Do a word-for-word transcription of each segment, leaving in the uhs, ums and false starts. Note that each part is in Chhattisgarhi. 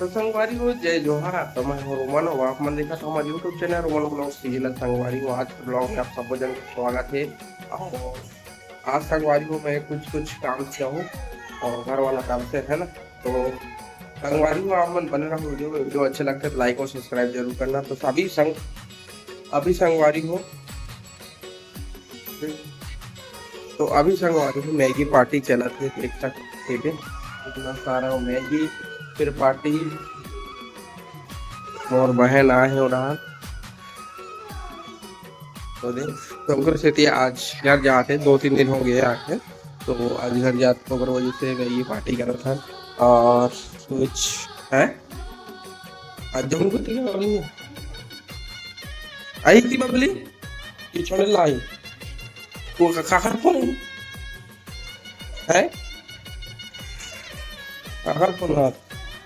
तो संगवारी हो, जय जोहार। तो मैं हूँ रोमन, अउ आप मन देखत हो हमारे YouTube channel Roman blogs TV ला। संगवारी हो, आज के ब्लॉग में आप सबो जन के स्वागत है। अउ आज संगवारी हो, मैं कुछ कुछ काम से हूँ अउ घर वाला काम से, है ना। तो संगवारी हो, आप मन बने रहो वीडियो में। वीडियो अच्छे लगते तो लाइक अउ सब्सक्राइब जरूर करना। तो अभी संग अभी संगवारी हो, तो अभी संगवारी हो, मैगी पार्टी चलत हे, देख सकत हो, ठीक है, इतना सारा मैगी, फिर पार्टी, मोर बहन आए हे उड़ान, तो देख, तो ओकर सेती आज घर जात हे, दो तीन दिन हो गए आके, तो आज घर जात, तो ओकर वजह से मैगी पार्टी करत हन। अउ कुछ है, आज जौन कुछ है, अभी आई थी बबली, कि छोड़े लाई। वो का-, काकर फोन है? काकर फोन है?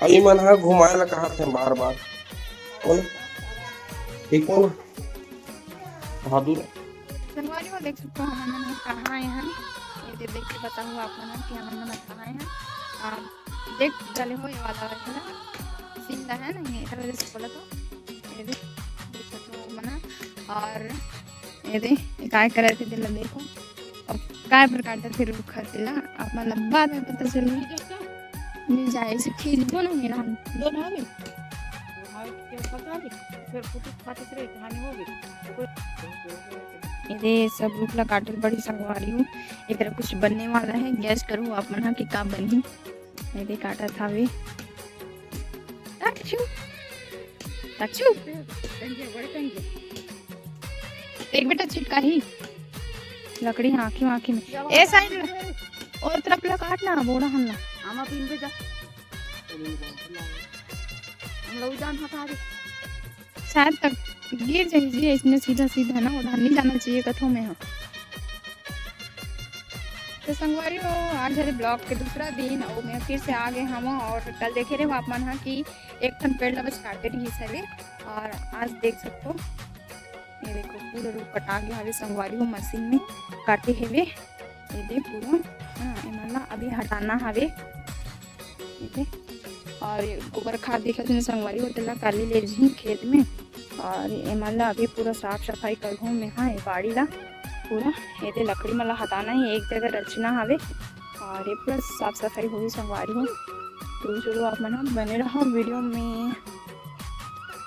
अब ये मन हा घुमाए ला कहा थे बार बार। बोल। ठीक हो ना? बहादुर। संगवारी हो, देख सकते हो, हमन मन कहाँ आए हैं। ये दे, देख के बताऊँ आप मन कि हमन मन कहाँ आए हैं। आ, देख, चले हो ये वाला है ना, सीन ला है ना, ये एकर वजह से बोला तो। ये देख, देख सकते हो मना। अउ ये दे, ये काय करत हे, तेला देखो। अब काय प्रकार का फिर रुख हे तेला, आप मन ला बाद में पता चलही। मिल जाए, इसे खींचबो नहीं ना हम। दो ना हवे। ये दे, सब रुख ला काटे बर संगवारी हो। एकरा कुछ बनने वाला है, guess करो आप मन हा कि का बनही। ये दे, काटत हावे। तक्षु, तक्षु। एक बेटा छिटका ही लकड़ी आँखी आँखी में। ए side, ओ तरफ ला काट ना, बोड़ा हमला। हम अब इनके जा। हम लोग जान हटा दे। शायद तक गिर जाही जी, इसमें सीधा सीधा ना, उधर नहीं जाना चाहिए कथों में। हाँ, तो संगवारी हो, आज हरे ब्लॉग के दूसरा दिन, अउ मैं फिर से आ गए हूँ। अउ कल देखे रहे हो आप मन हा कि एक ठन पेड़ ला बस काटे रहिस हवे, अउ आज देख सकते हो, ये देखो पूरा रुख कटा गया हवे संगवारी हो, मशीन में काटे हेवे। ये दे पूरा, हाँ, एमन ला अभी हटाना हवे। ये दे, अउ ये गोबर खाद दिखत हे संगवारी हो, तेला काली ले जही खेत में। अउ एमन ला अभी पूरा साफ सफाई करहूँ मैं, हाँ, ये बाड़ी ला पूरा। ये दे लकड़ी मन ला हटाना है, एक जगह रचना हवे। अउ ये पूरा साफ सफाई होही संगवारी हो। तो चलो आप मन बने रहो वीडियो में।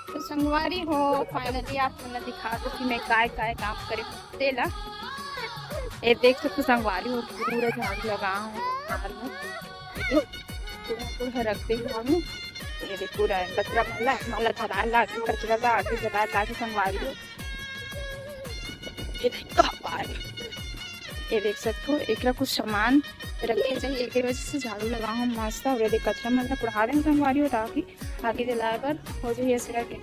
तो संगवारी हो, finally आप मन ला दिखा दो कि मैं काय काय काम करे हूँ तेला। ये देख सकते संगवारी हो, पूरा झाड़ू लगा हूँ। पूरा पूरा रख दे हूँ। ये देख पूरा कचरा मला, मला धराए लागे, कचरा ला आगे धराए लागे संगवारी हो। ये देख, ये देख सकते हो, एकरा कुछ सामान रखे चाहिए, एक वजह से झाड़ू लगा हूँ मस्त। अउ ये देख कचरा मतलब उड़ा देंगे संगवारी हो, ताकि आगे जलाए बर हो जाए ऐसे करके।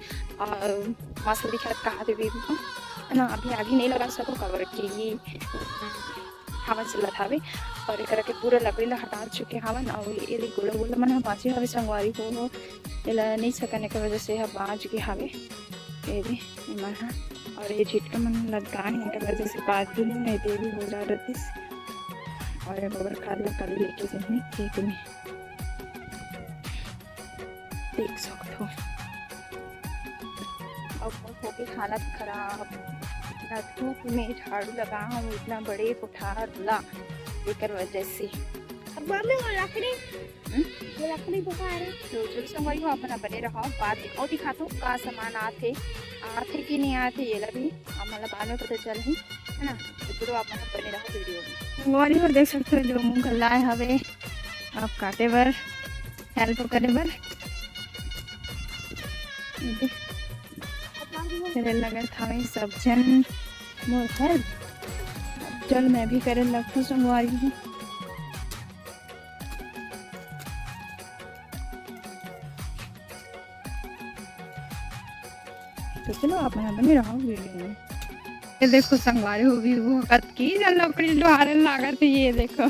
अउ मस्त दिखत कहा देवी को, है ना, अभी आगे नहीं लगा सको, काबर कि ये हवा चलत हवे। अउ एकरा के पूरा लकड़ी ला हटा चुके हवन। अउ ये देख गोला गोला मन ह बांचे हवे संगवारी हो, एला नहीं सकने के वजह से ह बांच गे हवे। ये दे, एमन ह, अउ ये झिटका मन लटकाए हे, एकर वजह से बात भी नहीं, नहीं तो ये भी हो जा रहतिस। अउ ये गोबर खाद ला कल लेके जाही खेत में, देख सकत हो। अब हो गई हालत खराब, इतना धूप में झाड़ू लगा हूँ, इतना बड़े कोठार ला, एकर वजह से। अब मम्मी वो लकड़ी, हम्म? वो लकड़ी दिखा रहे। तो चलो संगवारी हो, आप मन बने रहो, बाद में अउ दिखात हूँ का सामान आथे, आथे कि नहीं आथे, ये ला भी आप मन ला बाद में पता चलही, है ना। तो चलो आप मन बने रहो वीडियो में। संगवारी हो, देख सकते हो जो मूंग लाए हवे अब काटे बर, help करे बर। ये देख, करे लगत हवे सब झन मोर help। चल मैं भी करे लगथूं संगवारी हो। तो चलो आप मन बने रहो वीडियो में। ये देखो संगवारी हो भी वो कतकी जन लकड़ी डोहारे लागत हे। ये देखो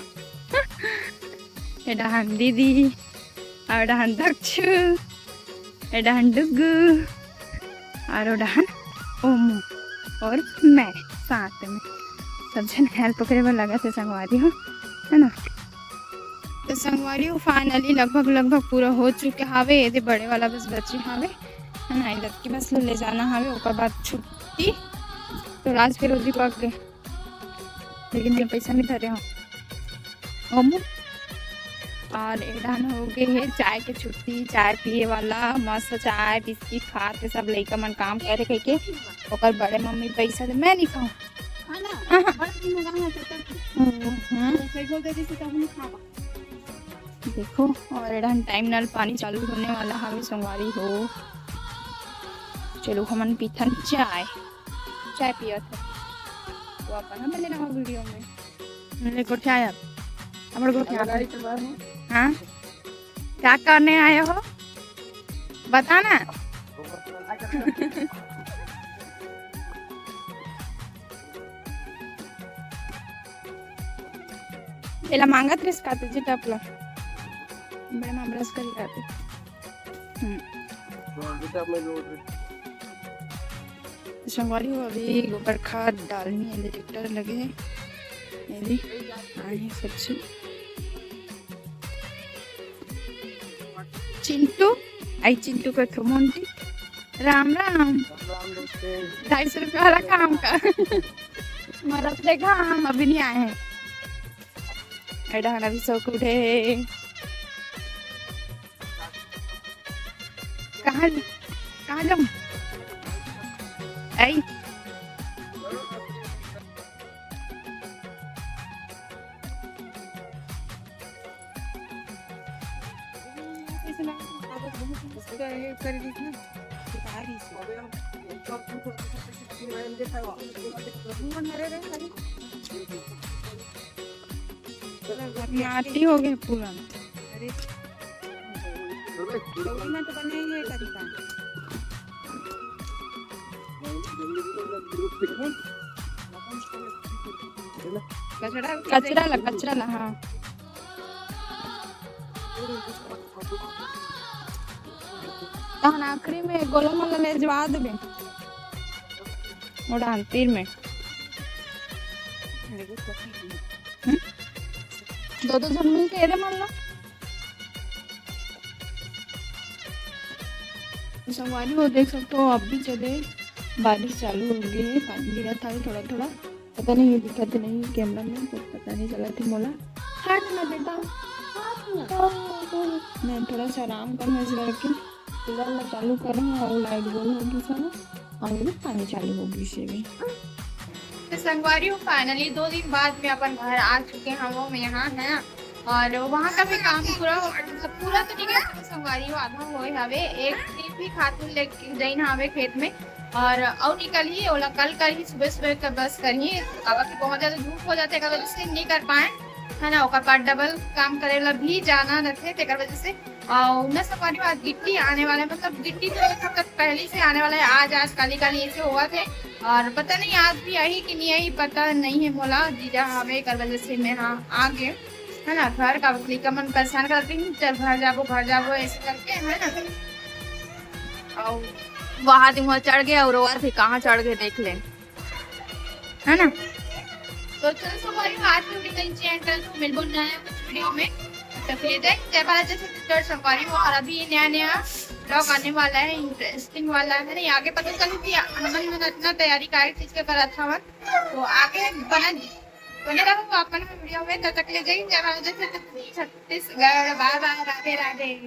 ये डहन दीदी अउ डहन दक्षु, ए डहन डुगु, अउ ओ डहन ओमू, अउ मैं साथ में सब झन help करे बर लगत हे संगवारी हो, है ना। तो संगवारी हो, finally लगभग, लगभग पूरा हो चुके हावे। ये दे बड़े वाला बस बचे हावे, है ना, ये लड़की बस ले जाना हावे, ओकर बाद छुट्टी। तो आज के रोजी पक गए, लेकिन मैं पैसा नहीं धरे हूँ। ओमू और एडन हो गए है चाय के छुट्टी, चाय पिए वाला, मस्त चाय बिस्किट खाते सब लइका मन काम करे कह के। ओकर बड़े मम्मी पैसा दे, मैं नहीं खाऊँ। हाँ ना, हाँ। बड़ा दिन लगा है तब तक। हम्म, हम्म। तो सही बोल दे, जैसे कभी नहीं खा। देखो, और एडन टाइम नल पानी चालू होने वाला हावे संगवारी हो। चलो, हमन पीथन चाय, चाय पियत है। वो अपन हम लेना हो वीडियो में। ले गोठिया यार, हमर गोठिया। हाँ, क्या करने आए हो, बता ना। एला मांगत रिस का तुझे टपला। बड़े मां ब्रश करी का। हम्म। संगवारी हो, अभी गोबर खाद डालनी है, ट्रैक्टर लगे है, ये भी आए हैं सब चीज। चिंटू, आई चिंटू का तो मोंटी, राम राम। ढाई सौ रुपया वाला काम का। मरत देखा, हम अभी नहीं आए हैं। एडन अभी सो के उठे है। कहाँ, कहाँ जाऊँ? आई। माटी हो गए पूरा। अरे, तो बने ही है कभी का। कचरा, कचरा ला, कचरा ला, हाँ। तहन आखिरी में गोला मन ला लेजवा देबे। ओढ़ान तीर में। हम्म? दो दो झन मिल के एदे मन ला। संगवारी हो, देख सकते हो, अब भी चले बारिश चालू हो गई है, पानी गिरत हवे थोड़ा थोड़ा। पता नहीं, ये दिखत नहीं कैमरा में, तो पता नहीं चलत हे मोला। हट ना बेटा, हट ना। मैं थोड़ा सा आराम करूँ इस करके, कूलर ला चालू करूँ और लाइट गोल होगी सब, और ये पानी चालू होगी से भी। तो संगवारी हो, finally दो दिन बाद में अपन घर आ चुके हैं हम यहाँ, है ना। और वहाँ का भी काम पूरा हो, मतलब पूरा तो नहीं गया संगवारी हो, आधा होए हवे। एक टीम भी खातू लेके जइन हवे खेत में, और अउ निकलही, ओला कल करही, सुबह सुबह के बस करही, काबर कि बहुत ज्यादा धूप हो जाथे, एकर वजह से नहीं कर पाए, है ना। ओकर बाद डबल काम करे ला भी जाना रहथे, तेकर वजह से। और न संगवारी हो, आज गिट्टी आने वाला है, मतलब गिट्टी तो एक हफ्ता पहले से आने वाला है, आज, आज काली काली ऐसे होवत हे। और पता नहीं आज भी आही कि नहीं आही, पता नहीं है मोला, जीजा हवे, एकर वजह से मैं हाँ आ गए, है ना। घर का लइका मन परेशान करत रही, "चल घर जाबो, घर जाबो," ऐसे करके, है ना। और वहाँ दिन वहाँ चढ़ गए और रोवत हे, कहाँ चढ़ गए देख ले, है ना। तो चलो संगवारी हो, आज की वीडियो यहीं end करते हैं, मिलबो नया कुछ वीडियो में, तब तक के लिए जय, जय भारत, जय छत्तीसगढ़ संगवारी हो। और अभी नया नया vlog आने वाला है, interesting वाला, है ना। आगे पता चली कि हमन मन इतना तैयारी का चीज के करत हवन, तो आगे बना बने रहो अपन वीडियो में। तब तक के लिए जय हिंद, जय भारत, जय छत्तीसगढ़, बाय बाय, राधे राधे।